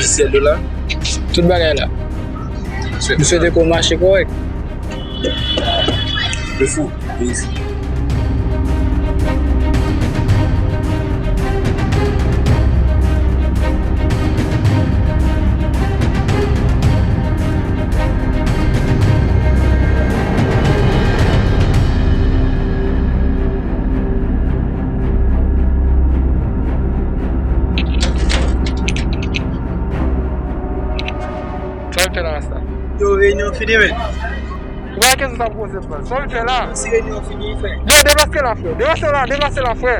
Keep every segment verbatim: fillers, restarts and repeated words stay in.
Syèl de la. Tout bagay la. M swete ke w mache kòrèk. De fou. Peace. Sa w fè la, rasta? Yo, reyinyon fini, men. Ou pa kesyon sa pou koze pran. Sa w fè la? Si reyinyon fini, frè. Yo, deplase la, frè. Deplase la, deplase la, frè.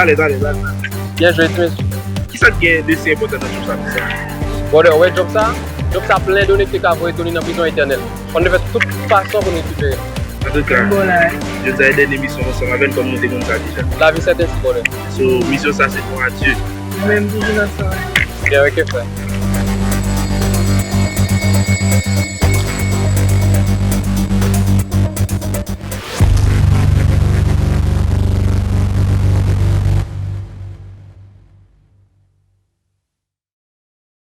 Talè, talè, talè. Byen jwe, ti mesye. Kisa k gen de si enpòtan nan show sa konsa? Brother, ou wè djòb sa? Djòb sa plen done ki te ka voye Tony nan prizon etènèl. Fò n te fè tout fason pou n rekipere l. Antouka, jodi a e dènye misyon ansanm avè n kòm nou te konn sa deja. Lavi sèten si, brother. So, misyon sa se pou adye. Mwen menm toujou nan sa. Byen, ok, frè.